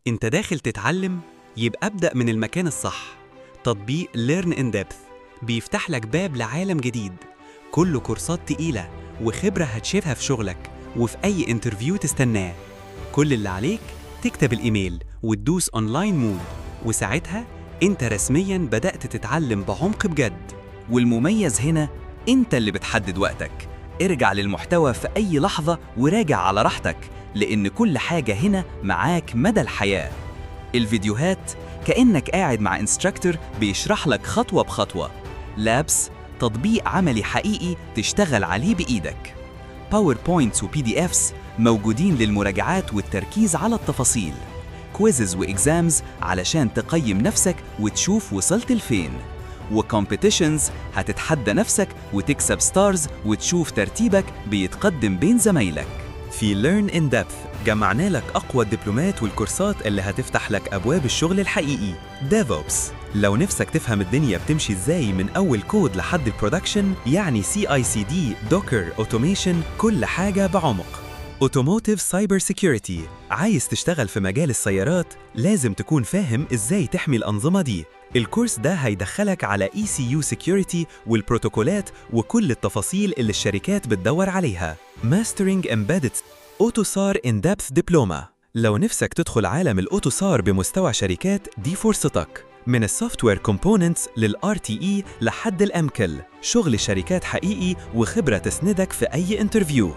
انت داخل تتعلم؟ يبقى ابدأ من المكان الصح. تطبيق Learn in Depth بيفتح لك باب لعالم جديد، كله كورسات تقيلة وخبرة هتشوفها في شغلك وفي أي interview تستناه. كل اللي عليك تكتب الإيميل وتدوس online mode، وساعتها انت رسميا بدأت تتعلم بعمق بجد. والمميز هنا انت اللي بتحدد وقتك. ارجع للمحتوى في أي لحظة وراجع على راحتك، لأن كل حاجة هنا معاك مدى الحياة. الفيديوهات كأنك قاعد مع instructor بيشرح لك خطوة بخطوة. labs تطبيق عملي حقيقي تشتغل عليه بإيدك. PowerPoints و PDFs موجودين للمراجعات والتركيز على التفاصيل. quizzes و exams علشان تقيم نفسك وتشوف وصلت لفين. و competitions هتتحدى نفسك وتكسب stars وتشوف ترتيبك بيتقدم بين زمايلك. في Learn in Depth جمعنا لك أقوى الدبلومات والكورسات اللي هتفتح لك أبواب الشغل الحقيقي. DevOps، لو نفسك تفهم الدنيا بتمشي ازاي من أول كود لحد ال production، يعني CI/CD، Docker، automation، كل حاجة بعمق. Automotive Cyber Security، عايز تشتغل في مجال السيارات؟ لازم تكون فاهم ازاي تحمي الأنظمة دي. الكورس ده هيدخلك على ECU Security والبروتوكولات وكل التفاصيل اللي الشركات بتدور عليها. Mastering Embedded AUTOSAR In Depth Diploma، لو نفسك تدخل عالم ال AUTOSAR بمستوى شركات، دي فرصتك. من ال software components لل RTE لحد ال MCAL، شغل شركات حقيقي وخبرة تسندك في أي interview.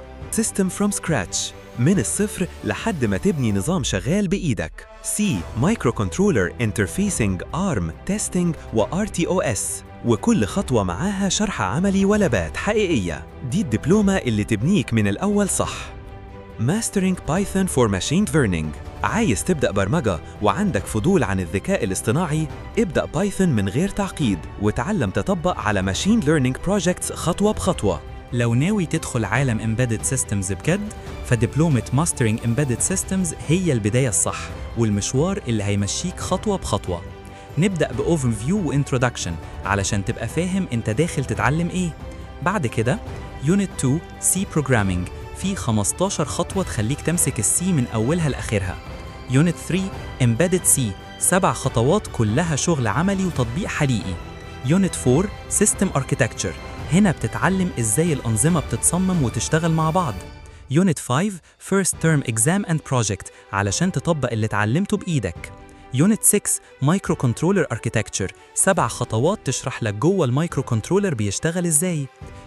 System from Scratch، من الصفر لحد ما تبني نظام شغال بإيدك. C microcontroller interfacing، ARM، testing و RTOS، وكل خطوة معاها شرح عملي ولابات حقيقية. دي الدبلومة اللي تبنيك من الأول صح. Mastering Python for Machine Learning، عايز تبدأ برمجة وعندك فضول عن الذكاء الاصطناعي؟ ابدأ Python من غير تعقيد وتعلم تطبق على Machine Learning Projects خطوة بخطوة. لو ناوي تدخل عالم Embedded Systems بجد، فدبلومة Mastering Embedded Systems هي البداية الصح والمشوار اللي هيمشيك خطوة بخطوة. نبدأ ب Overview و Introduction علشان تبقى فاهم انت داخل تتعلم ايه. بعد كده Unit 2 C Programming، في 15 خطوة تخليك تمسك ال C من أولها لآخرها. Unit 3 Embedded C، 7 خطوات كلها شغل عملي وتطبيق حقيقي. Unit 4 System Architecture، هنا بتتعلم ازاي الأنظمة بتتصمم وتشتغل مع بعض. Unit 5 First Term Exam and Project، علشان تطبق اللي اتعلمته بإيدك. Unit 6 Microcontroller Architecture، 7 خطوات تشرح لك جوه ال microcontroller بيشتغل ازاي.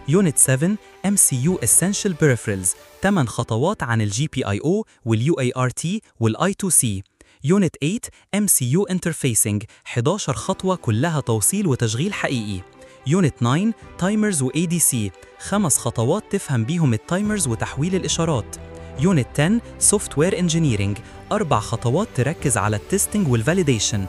Unit 7 MCU Essential Peripherals، 8 خطوات عن ال GPIO وال UART وال I2C. Unit 8 MCU Interfacing، 11 خطوة كلها توصيل وتشغيل حقيقي. Unit 9 Timers و ADC، 5 خطوات تفهم بيهم ال timers وتحويل الإشارات. Unit 10 Software Engineering، 4 خطوات تركز على ال testing وال validation.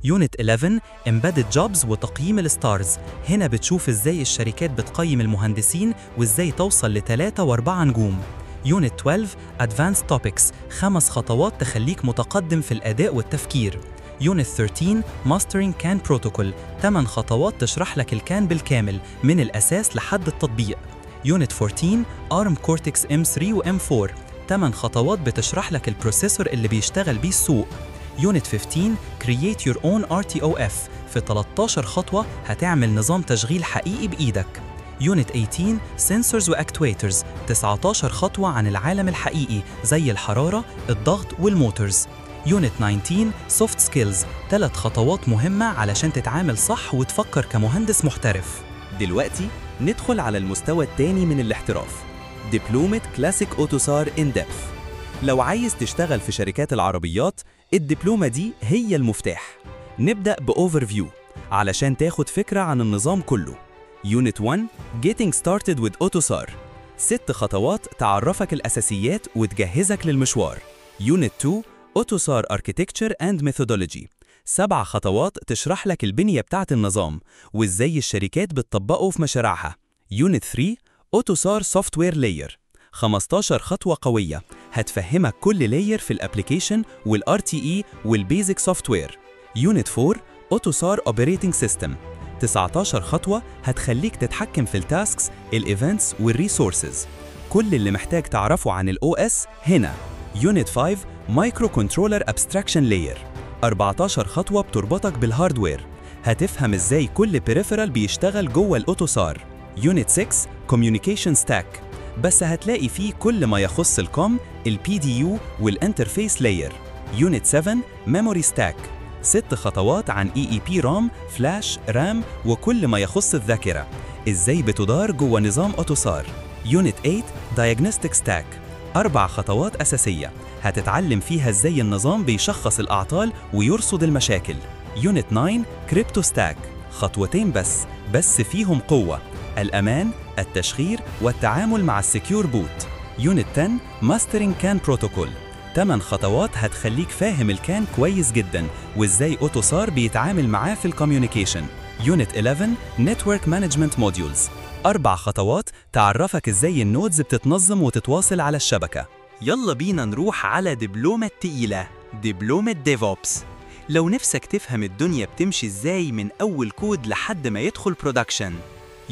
Unit 11 Embedded Jobs وتقييم ال stars، هنا بتشوف ازاي الشركات بتقيم المهندسين وازاي توصل ل3 و4 نجوم. Unit 12 Advanced Topics، 5 خطوات تخليك متقدم في الأداء والتفكير. Unit 13 Mastering CAN Protocol، 8 خطوات تشرح لك ال CAN بالكامل من الأساس لحد التطبيق. Unit 14 ARM Cortex M3 و M4، 8 خطوات بتشرح لك ال processor اللي بيشتغل بيه السوق. Unit 15 Create Your Own RTOS، في 13 خطوة هتعمل نظام تشغيل حقيقي بإيدك. Unit 18 Sensors و Actuators، 19 خطوة عن العالم الحقيقي زي الحرارة، الضغط وال motors. Unit 19 Soft Skills، 3 خطوات مهمة علشان تتعامل صح وتفكر كمهندس محترف. دلوقتي ندخل على المستوى الثاني من الاحتراف، دبلومة Classic AUTOSAR In Depth. لو عايز تشتغل في شركات العربيات، الدبلومة دي هي المفتاح. نبدأ ب overview علشان تاخد فكرة عن النظام كله. Unit 1 Getting Started with AUTOSAR، 6 خطوات تعرفك الأساسيات وتجهزك للمشوار. Unit 2 AUTOSAR Architecture and Methodology، 7 خطوات تشرح لك البنية بتاعت النظام وإزاي الشركات بتطبقه في مشاريعها. Unit 3 AUTOSAR Software Layer، 15 خطوة قوية هتفهمك كل layer في ال application وال RTE وال basic software. Unit 4 AUTOSAR Operating System، 19 خطوة هتخليك تتحكم في ال tasks، ال events وال resources. كل اللي محتاج تعرفه عن ال OS هنا. Unit 5 Microcontroller Abstraction Layer، 14 خطوة بتربطك بال hardware، هتفهم ازاي كل peripheral بيشتغل جوه ال AUTOSAR. Unit 6 Communication Stack، بس هتلاقي فيه كل ما يخص ال COM، ال PDU وال interface layer. Unit 7 Memory Stack، 6 خطوات عن EEPROM، flash، RAM وكل ما يخص الذاكرة، ازاي بتدار جوه نظام AUTOSAR. Unit 8 Diagnostic Stack، 4 خطوات أساسية هتتعلم فيها ازاي النظام بيشخص الأعطال ويرصد المشاكل. Unit 9 Crypto Stack، خطوتين بس فيهم قوة: الأمان، التشفير، والتعامل مع ال Secure Boot. Unit 10 Mastering CAN Protocol، 8 خطوات هتخليك فاهم ال CAN كويس جدا وازاي AUTOSAR بيتعامل معاه في ال communication. Unit 11 Network Management Modules، 4 خطوات تعرفك ازاي ال nodes بتتنظم وتتواصل على الشبكة. يلا بينا نروح على دبلومة التقيلة، دبلومة DevOps. لو نفسك تفهم الدنيا بتمشي ازاي من أول كود لحد ما يدخل production.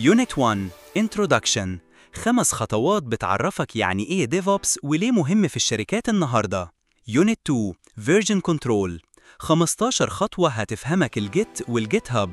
Unit 1 Introduction، 5 خطوات بتعرفك يعني ايه DevOps وليه مهم في الشركات النهاردة. Unit 2 Version Control، 15 خطوة هتفهمك ال Git وال GitHub،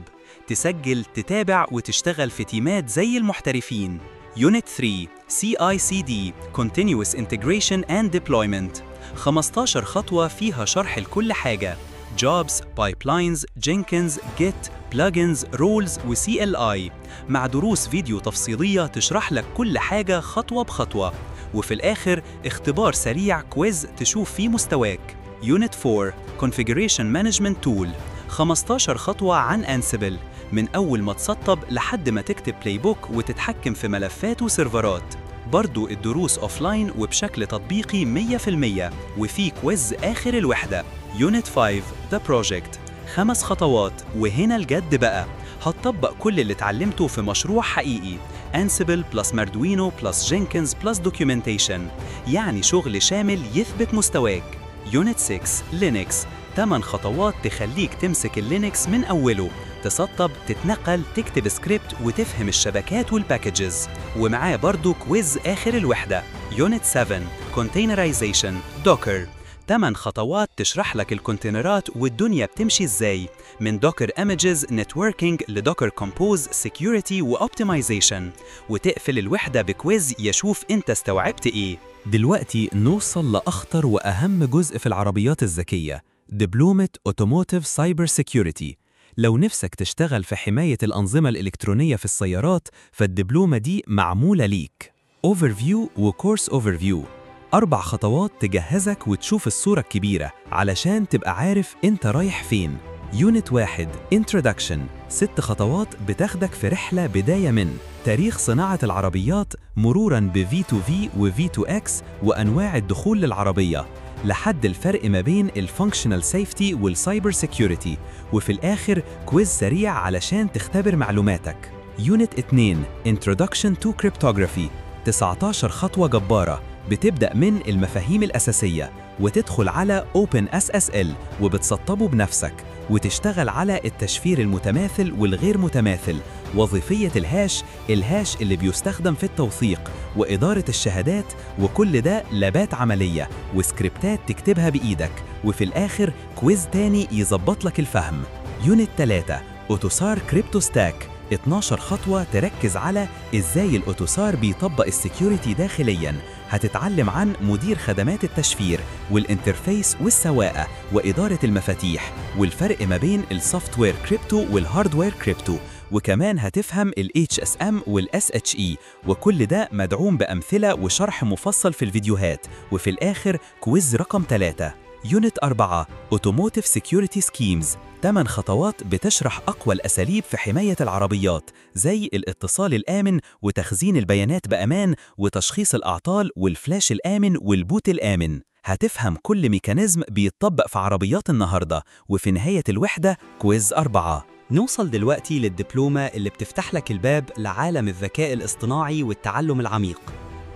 تسجل، تتابع وتشتغل في تيمات زي المحترفين. Unit 3 CI/CD Continuous Integration and Deployment، 15 خطوة فيها شرح لكل حاجة: Jobs, Pipelines, Jenkins, Git, Plugins, Roles و CLI، مع دروس فيديو تفصيلية تشرح لك كل حاجة خطوة بخطوة، وفي الآخر اختبار سريع quiz تشوف فيه مستواك. Unit 4 Configuration Management Tool، 15 خطوة عن Ansible من أول ما تسطب لحد ما تكتب playbook وتتحكم في ملفات وسيرفرات. برضو الدروس offline وبشكل تطبيقي 100%، وفي quiz آخر الوحدة. Unit 5 The Project، 5 خطوات، وهنا الجد بقى، هتطبق كل اللي اتعلمته في مشروع حقيقي: Ansible plus Arduino plus Jenkins plus documentation، يعني شغل شامل يثبت مستواك. Unit 6 Linux، 8 خطوات تخليك تمسك ال Linux من أوله، تسطب، تتنقل، تكتب سكريبت، وتفهم الشبكات وال packages، ومعاه برضو quiz آخر الوحدة. Unit 7 Containerization Docker، 8 خطوات تشرح لك الكونتينرات والدنيا بتمشي ازاي، من Docker images، networking، ل Docker Compose، security و optimization، وتقفل الوحدة ب quiz يشوف انت استوعبت ايه. دلوقتي نوصل لأخطر وأهم جزء في العربيات الذكية، دبلومة Automotive Cyber Security. لو نفسك تشتغل في حماية الأنظمة الإلكترونية في السيارات، فالدبلومة دي معمولة ليك. Overview و Course Overview، 4 خطوات تجهزك وتشوف الصورة الكبيرة علشان تبقى عارف أنت رايح فين. Unit 1 Introduction، 6 خطوات بتاخدك في رحلة بداية من تاريخ صناعة العربيات مروراً ب V2V و V2X وأنواع الدخول للعربية، لحد الفرق ما بين ال functional safety وال cyber security، وفي الآخر quiz سريع علشان تختبر معلوماتك. Unit 2 Introduction to Cryptography، 19 خطوة جبارة بتبدأ من المفاهيم الأساسية وتدخل على OpenSSL وبتسطبه بنفسك، وتشتغل على التشفير المتماثل والغير متماثل، وظيفية ال hash، ال hash اللي بيستخدم في التوثيق، وإدارة الشهادات، وكل ده لابات عملية وسكريبتات تكتبها بإيدك، وفي الآخر quiz تاني يظبط لك الفهم. Unit 3 AUTOSAR Crypto Stack، 12 خطوة تركز على إزاي ال AUTOSAR بيطبق ال security داخلياً. هتتعلم عن مدير خدمات التشفير وال interface والسواقة وإدارة المفاتيح، والفرق ما بين ال software crypto وال hardware crypto، وكمان هتفهم ال HSM وال SHE، وكل ده مدعوم بأمثلة وشرح مفصل في الفيديوهات، وفي الآخر quiz رقم 3. Unit 4 Automotive Security Schemes، 8 خطوات بتشرح أقوى الأساليب في حماية العربيات، زي الاتصال الآمن وتخزين البيانات بأمان وتشخيص الأعطال والفلاش الآمن وال boot الآمن. هتفهم كل mechanism بيتطبق في عربيات النهاردة، وفي نهاية الوحدة quiz 4. نوصل دلوقتي للدبلومة اللي بتفتح لك الباب لعالم الذكاء الاصطناعي والتعلم العميق،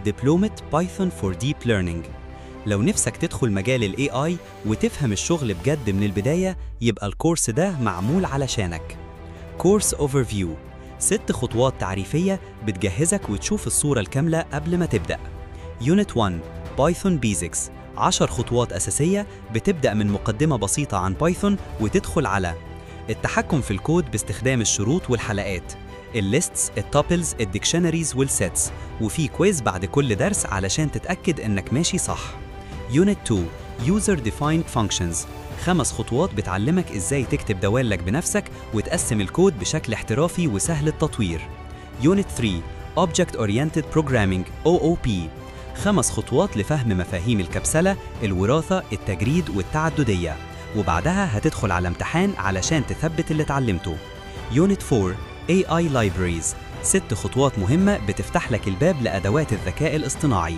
دبلومة Python for Deep Learning. لو نفسك تدخل مجال ال AI وتفهم الشغل بجد من البداية، يبقى الكورس ده معمول علشانك. Course Overview، 6 خطوات تعريفية بتجهزك وتشوف الصورة الكاملة قبل ما تبدأ. Unit 1 Python Basics، 10 خطوات أساسية بتبدأ من مقدمة بسيطة عن Python وتدخل على التحكم في الكود باستخدام الشروط والحلقات، ال lists، ال tuples، ال dictionaries وال sets، وفي quiz بعد كل درس علشان تتأكد إنك ماشي صح. Unit 2 User Defined Functions، 5 خطوات بتعلمك إزاي تكتب دوالك بنفسك وتقسم الكود بشكل احترافي وسهل التطوير. Unit 3 Object Oriented Programming OOP، 5 خطوات لفهم مفاهيم الكبسلة، الوراثة، التجريد والتعددية، وبعدها هتدخل على امتحان علشان تثبت اللي اتعلمته. Unit 4 AI Libraries، 6 خطوات مهمة بتفتح لك الباب لأدوات الذكاء الاصطناعي.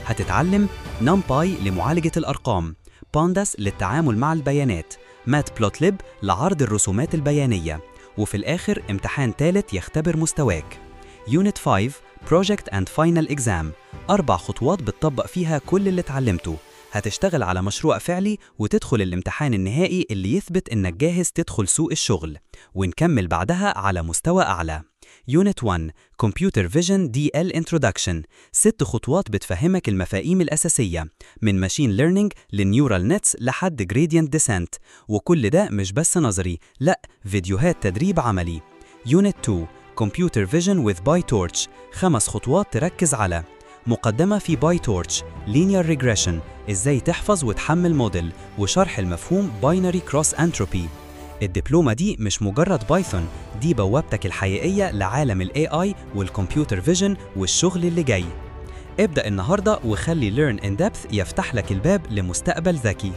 هتتعلم NumPy لمعالجة الأرقام، Pandas للتعامل مع البيانات، Matplotlib لعرض الرسومات البيانية، وفي الآخر امتحان ثالث يختبر مستواك. Unit 5 Project and Final Exam، 4 خطوات بتطبق فيها كل اللي اتعلمته. هتشتغل على مشروع فعلي وتدخل الامتحان النهائي اللي يثبت إنك جاهز تدخل سوق الشغل، ونكمل بعدها على مستوى أعلى. Unit 1 Computer Vision DL Introduction، 6 خطوات بتفهمك المفاهيم الأساسية من Machine Learning لل neural nets لحد Gradient Descent، وكل ده مش بس نظري، لأ، فيديوهات تدريب عملي. Unit 2 Computer Vision with PyTorch، 5 خطوات تركز على مقدمة في PyTorch، Linear Regression، إزاي تحفظ وتحمل موديل، وشرح المفهوم Binary Cross Entropy. الدبلومة دي مش مجرد Python، دي بوابتك الحقيقية لعالم ال AI وال computer vision والشغل اللي جاي. ابدأ النهاردة وخلي Learn in Depth يفتح لك الباب لمستقبل ذكي.